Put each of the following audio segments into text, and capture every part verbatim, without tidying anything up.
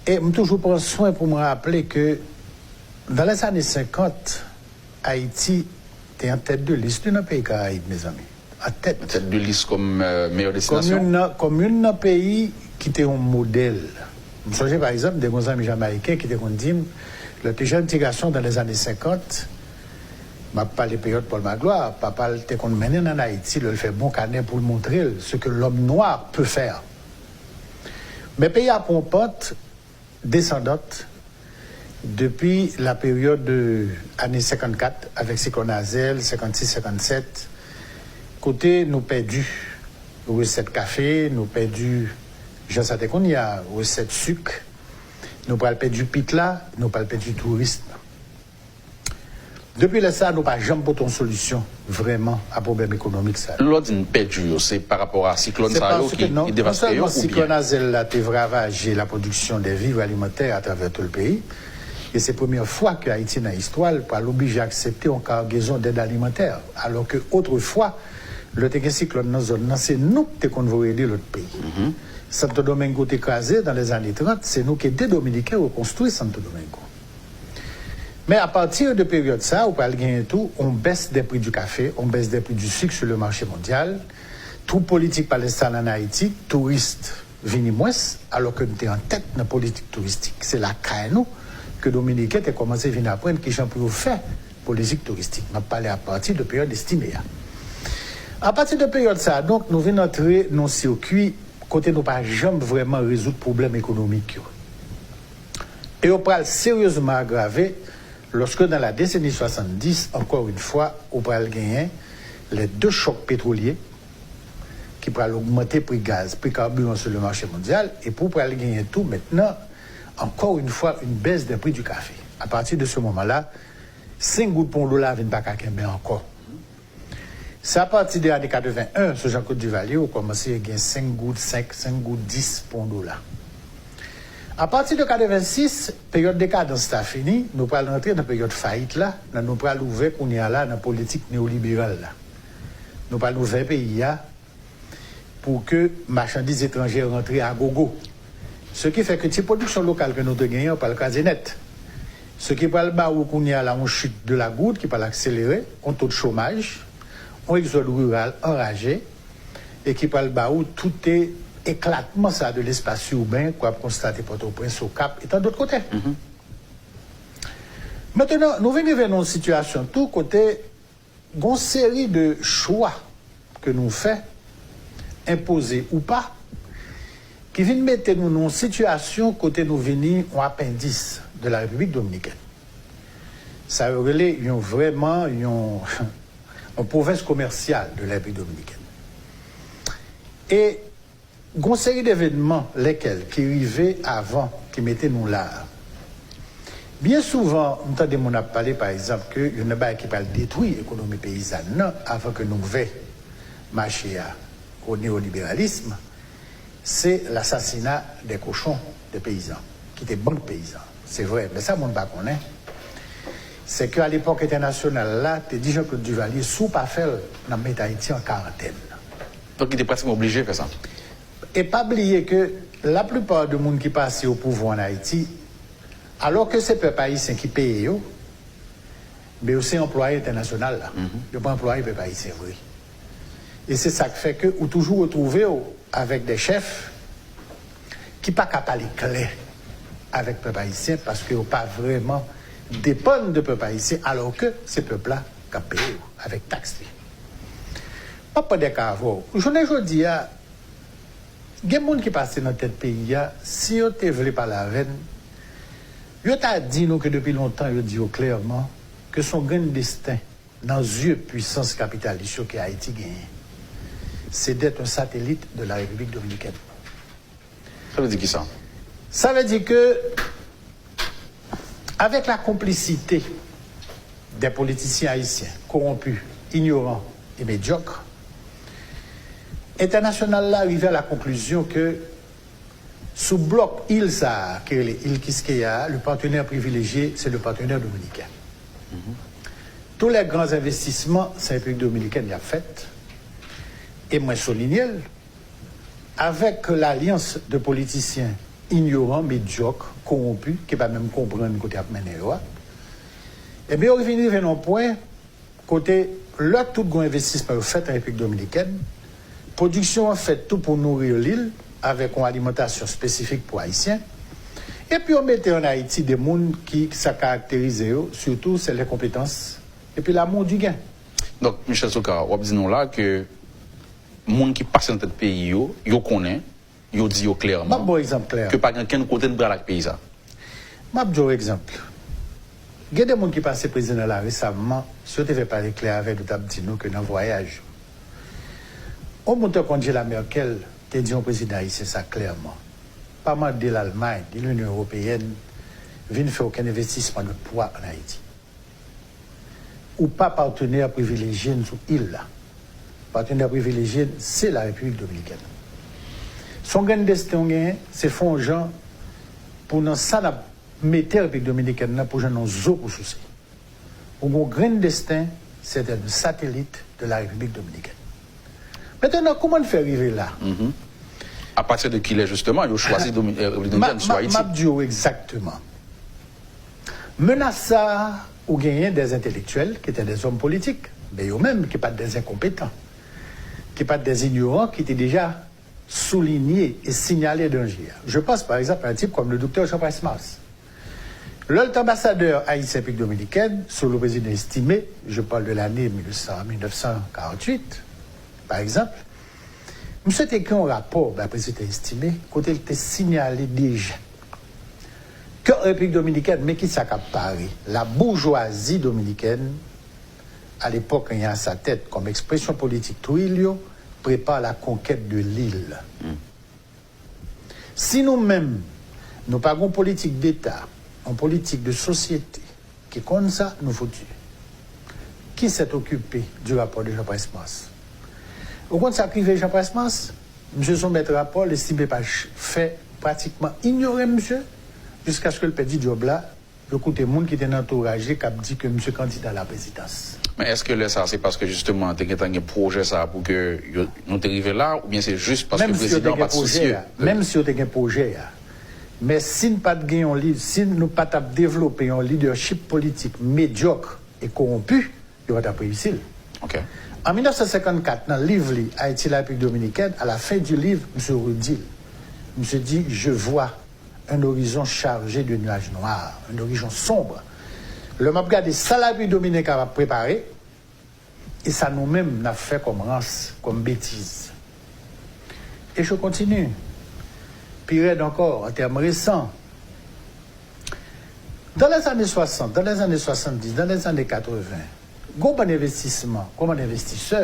E m toujou pran swen pou m raple ke dans les années cinquante, Ayiti te an tèt de lis, li nan peyi Karayib, mezanmi. An tèt. An tèt de lis kòm, euh, meyè destinasyon? Kòm youn nan, kòm youn nan peyi ki te yon modèl. M sonje, pa egzanp, de gon zanmi jamayiken ki te konn di m, lè te jèn ti gason dans les années cinquante, m ap pale peryòd Paul Magloire, papa l te konn mennen l ann Ayiti, lè l fè bon kanè pou l montre l ce que l'homme noir peut faire. Men peyi a pran yon pant desandant depi la peryòd de ane senkannkat avèk siklòn Azèl, senkannsis, senkannsèt, kote nou pèdi resèt kafe, nou pèdi, jan sa te konn ye a, resèt sik, nou pral pèdi pit la, nou pral pèdi touris. Depi lè sa a, nou pa janm pote yon solisyon vrèman a pwoblèm ekonomik sa yo. Lè w di n pèdi yo, se pa rapò a siklòn sa yo ki, ki devaste yo, oubyen? Se paske non, non sèlman siklòn Azèl la te ravaje la production des vivres alimentaires à travers tout le pays, e se premyè fwa ke Ayiti nan istwa l pral oblije aksepte yon cargaison d'aide alimentaire, alò ke otrefwa, lè te gen siklòn nan zòn nan, se nou k te konn voye ede lòt peyi. Santo Domingo te kraze dans les années trente, se nou k ede Dominiken rekonstwi Santo Domingo. Men apati de peryòd sa a, ou pral genyen tou yon baisse des prix du café, yon baisse des prix du sucre sur le marché mondial. Twoup politik pa enstale ann Ayiti, touris vini mwens, alò ke nou te an tèt nan politik touristik. Se lakay nou ke Dominiken te kòmanse vin aprann kijan pou yo fè politik touristik. M ap pale apati de peryòd Estimé a. Apati de peryòd sa a, donk, nou vin antre nan yon sikwi kote nou pa janm vrèman rezoud pwoblèm ekonomik yo. E yo pral seryezman agrave lòske, dans la décennie soixante-dix, encore une fois, ou pral genyen les deux chocs pétroliers ki pral ogmante pri gaz, pri carburant sur le marché mondial, epi ou pral genyen tou mentnan, encore une fois, une baisse des prix du café. À partir de ce moment-là, senk goud pou yon dola vin pa ka kenbe ankò. Se apati de ane katreven en, sou Jean-Claude Duvalier, ou kòmanse gen senk goud senk, senk goud dis pou yon dola. Apati de katreven sis, peryòd dekadans la fini, nou pral rantre nan peryòd fayit la, nan nou pral ouvè kounye a la nan politik neyoliberal la. Nou pral ouvè peyi a pou ke machandiz etranjè rantre a gogo. Se ki fè ke ti pwodiksyon lokal ke nou te genyen an pral kraze nèt. Se ki pral ba ou kounye a la yon chute de la gourde ki pral akselere, yon to de chomaj, yon egzòd riral anraje, e ki pral ba ou tout eklatman sa de lespas iben ke w ap konstate Pòtoprens, Okap, e tan dòt kote. Mentnan, nou vin rive nan yon sitiyasyon tou kote gon seri de chwa ke nou fè, enpoze ou pa, ki vin mete nou nan yon sitiyasyon kote nou vini yon apendis de la Repiblik Dominikèn. Sa yo rele yon vrèman yon, yon pwovens komèsyal de la Repiblik Dominikèn. E gon seri devenman, lèkèl, ki rive avan, ki mete nou la a. Byen souvan, m tande moun ap pale, pa egzanp, ke youn nan bagay ki pral detwi ekonomi peyizàn nan avan ke nou ouvè mache a o neyoliberalism, se lasasina de kochon, de peyizan, ki te bank peyizan. Se vre, men sa moun pa konnen, se ke alepòk entènasyonal la te di Jean-Claude Duvalier, si w pa fè l, n ap met Ayiti an karantèn. Donk, li te pratikman oblije fè sa. E pa bliye ke laplipa de moun ki pase o pouvwa ann Ayiti, alò ke se pèp ayisyen ki peye yo, men yo se anplwaye entènasyonal la. Yo pa anplwaye pèp ayisyen vre. E se sa k fè ke ou toujou retwouve w avèk de chèf ki pa ka pale klè avèk pèp ayisyen paske yo pa vrèman depann de pèp ayisyen, alò ke se pèp la k ap peye yo avèk taks li. M ap pran de ka avè w. Jounen jodi a, gen moun ki pase nan tèt peyi a, si yo te vle pale avè n, yo ta di nou ke depi lontan yo di yo klèman ke se yon grenn desten nan zye pwisans kapitalis yo ke Ayiti genyen. Se d'être un satellite de la République dominicaine. Sa vle di kisa? Sa vle di ke, avec la complicité des politiciens haïtiens corrompus, ignorants et médiocres, entènasyonal la rive a la konklisyon ke sou blòk il sa a, ki rele il Kiskeya a, le partenaire privilégié, c'est le partenaire dominicain. Tous les grands investissements, se Repiblik Dominikèn y ap fèt. E mwen soulinye l, avec l'alliance de politiciens inyoran, medyòk, kowonpi, ki pa menm konprann kote y ap mennen yo a. Ebyen, yo vin rive nan yon pwen kote, lè tout gwo envestisman yo fèt an Repiblik Dominikèn, pwodiksyon an fèt tou pou nouri li avèk yon alimantasyon espesifik pou Ayisyen. Epi yo mete ann Ayiti de moun ki sa karakterize yo, sitou, se lenkonpetans epi l'amour du gain. Donk, Michel Soukara, w ap di nou la ke moun ki pase nan tèt peyi yo, yo konnen, yo di yo klèman M ap ba w egzanp klè. Ke pa gen kenn kote n pral ak peyi sa. M ap di w egzanp. Gen de moun ki pase prezidan la resaman, si yo te fè pale klè avè nou, yo t ap di nou ke nan vwayaj yo. Yon moun tankou Angela Merkel te di yon prezidan ayisyen sa klèman. Pa mande Lalmay, ni Linyon Ewopeyèn vin fè okenn envestisman lòt pwa ann Ayiti. Ou pa patenè privilejye n sou il la. Patenè privilejye n, se la Repiblik Dominikèn. Se yon grenn desten w genyen, se fè yon jan pou nan sa n ap mete Repiblik Dominikèn nan pou jwenn yon zo pou souse. Ou gen yon grenn desten, c'est un satellite de la République dominicaine. Mentnan, kòman n fè rive la? A pati de kilè, jisteman, yo chwazi Domi- eh, Repiblik M a- Dominikèn sou m a- Ayiti? M ap di w egzakteman. Menas sa a, ou genyen des intellectuels qui étaient des hommes politiques, men yo menm ki pa t des incompétents, ki pa t des ignorants, ki te deja soulinye e sinyale danje a. Je pense par exemple à un type comme le docteur Jean-Price Mars. Lè l t anbasadè ayisyen Repiblik Dominikèn, sou le prezidan Estimé, je parle de l'année mil neuf cent, mil neuf cent quarante-huit, par exemple, misye te ekri yon rapò bay prezidan Estimé, kote l te sinyale deja ke Repiblik Dominikèn, men ki sa k ap pare, la bourgeoisie dominicaine, à l'époque ayant à sa tête comme expression politique Trujillo, prépare la conquête de l'île. Si nou menm, nou pa gen yon politik deta, yon politik de sosyete ki konn sa, nou fouti. Qui s'est occupé du rapport de Jean-Price Mars? Ou konn sa k rive Jean-Price Mars? Misye soumèt rapò l, Estimé pa ch- fè, pratikman inyore misye, jiskaske l pèdi djòb la, yo koute moun ki te nan antouraj li k ap di ke misye kandida la prezidans. Men èske lè sa a se paske jisteman te gentan gen pwojè sa a pou ke yo, nou te rive la, oubyen se jis paske Menm si yo te prezidan an gen pa t pwojè sisye? A, menm si yo te gen pwojè a, men si n pa t gen yon li, si nou pa t ap devlope yon lidèchip politik medyòk e kowonpi, yo pa t ap reyisi l. Ok. An mil nèf san senkannkat, nan liv li, Haïti, la République dominicaine, à la fin du livre, misye redi l. Misye di, je vois un horizon chargé de nuages noirs, un horizon sombre. Lè m ap gade sa la Repiblik Dominikèn ap prepare, e sa nou menm n ap fè kòm rans, kòm betiz. Et je continue. Pi rèd ankò, an tèm resan, dans les années soixante, dans les années soixante-dix, dans les années quatre-vingts, gwo bann envestisman, gwo bann envestisè,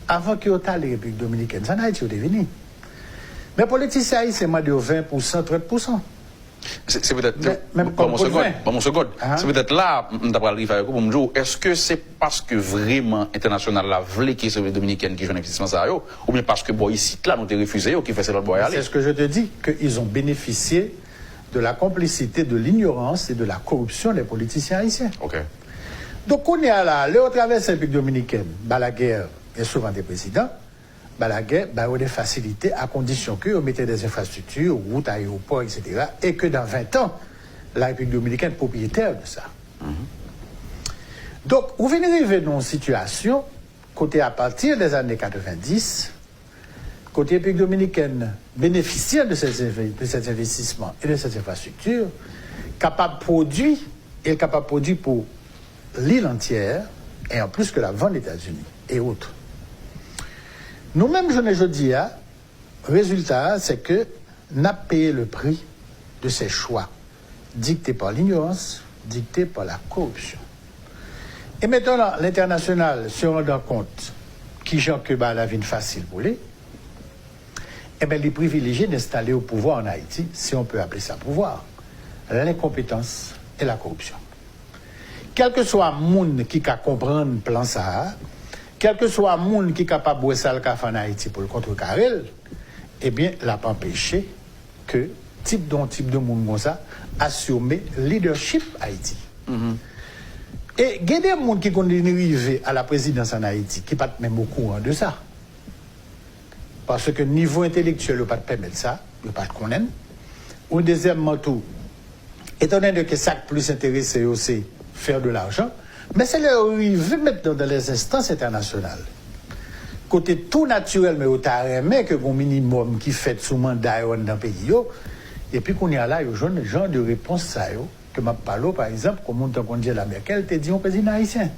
avan ke yo t ale Repiblik Dominikèn, se ann Ayiti yo te vini. Men politisyen ayisyen mande yo ven pousan, trant pousan. Se se petèt. Men- men Ban m yon kòm segond. koudmen. Ban m yon segond. Ah. Se petèt la m ta pral rive avèk ou pou m di w, èske se paske vrèman entènasyonal la vle ke se Repiblik Dominikèn ki jwenn envestisman sa yo, oubyen paske bò isit la nou te refize yo ki fè se lòt bò y ale? C'est ce que je te dis, qu'ils ont bénéficié de la complicité, de l'ignorance et de la corruption des politiciens haïtiens. Ok. Donk, kounye a la, lè yo travèse Repiblik Dominikèn, Balaguer byen souvan te prezidan, Balaguer ba yo de fasilite a kondisyon ke yo mete des infrastructures, wout, ayewopò, et cetera, et que dans vingt ans, la République dominicaine est propriétaire de ça. Donk, ou vin rive nan yon sitiyasyon kote, à partir des années quatre-vingt-dix, kote Repiblik Dominikèn benefisye de ces, de ces investissements et de ces infrastructures, kapab pwodui, e l kapab pwodui pou l'île entière, et en plus que la vann Etazini et autres. Nou menm, jounen jodi a, rezilta a, se ke n ap peye le prix de ces choix dictés par l'ignorance, dictés par la corruption. Et maintenant, l'international se rendant compte kijan ke bagay la vin fasil pou li, eh ben, li privilejye d'installer au pouvoir en Haïti, si on peut appeler ça pouvoir, l'incompétence et la corruption. Kèlkeswa moun ki ka konprann plan sa a, kèlkeswa moun ki kapab wè sa l ka fè ann Ayiti pou l kontrekare l, ebyen, l ap anpeche ke tip de, yon tip de moun konsa asime lidèchip Ayiti. E gen de moun ki konn vin rive a la prezidans ann Ayiti ki pa t menm okouran de sa. Paske nivo entelektyèl yo pa t pèmèt sa, yo pa t konnen l. Ou dezyèmman tou, etandone ke sa k plis enterese yo se faire de l'argent, men se lè yo rive mentnan dans les instances internationales, kote tou natirèlman yo ta renmen ke gon minimòm ki fèt sou manda yo anndan peyi yo, epi kounye a la yo jwenn jan de repons sa yo ke m ap pale w, pa egzanp, kon moun tankou Angela Merkel te di yon prezidan ayisyen.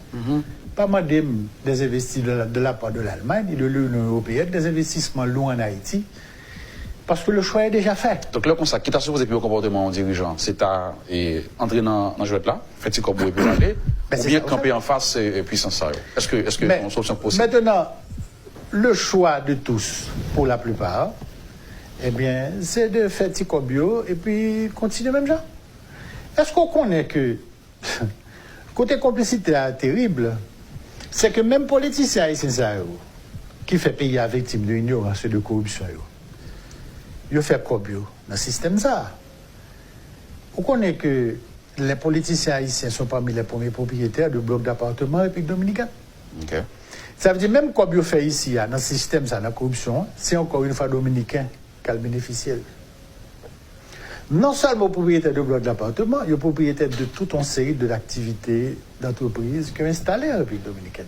Pa mande m des investissements de la, de la part de l'Allemagne et de l'Union européenne, des investissements lourds en Haïti, parce que le choix est déjà fait. Donk, lè konsa, ki ta sipoze pi yon konpòteman yon dirijan? Se ta e, antre nan, nan jwèt la, fè ti kòb ou epi w ale, oubyen kanpe anfas e, e, pwisans sa yo? Èske, èske yon solisyon posib? Maintenant, le choix de tous, pour la plupart, ebyen, se de fè ti kòb yo epi kontinye menm jan. Èske w konnen ke kote konplisite a terib, se ke menm politisyen ayisyen sa yo, ki fè peyi a viktim de inyorans e de koripsyon yo, yo fè kòb yo nan sistèm sa a. Ou konnen ke les politiciens haïtiens sont parmi les premiers propriétaires de blocs d'appartements en République dominicaine. Sa vle di menm kòb yo fè isi a nan sistèm sa, nan koripsyon an, se ankò yon fwa Dominiken k al benefisye l. Non sèlman yo pwopriyetè de blòk dapateman, yo pwopriyetè de tout yon seri de aktivite, d'antreprise ke yo enstale an Repiblik Dominikèn.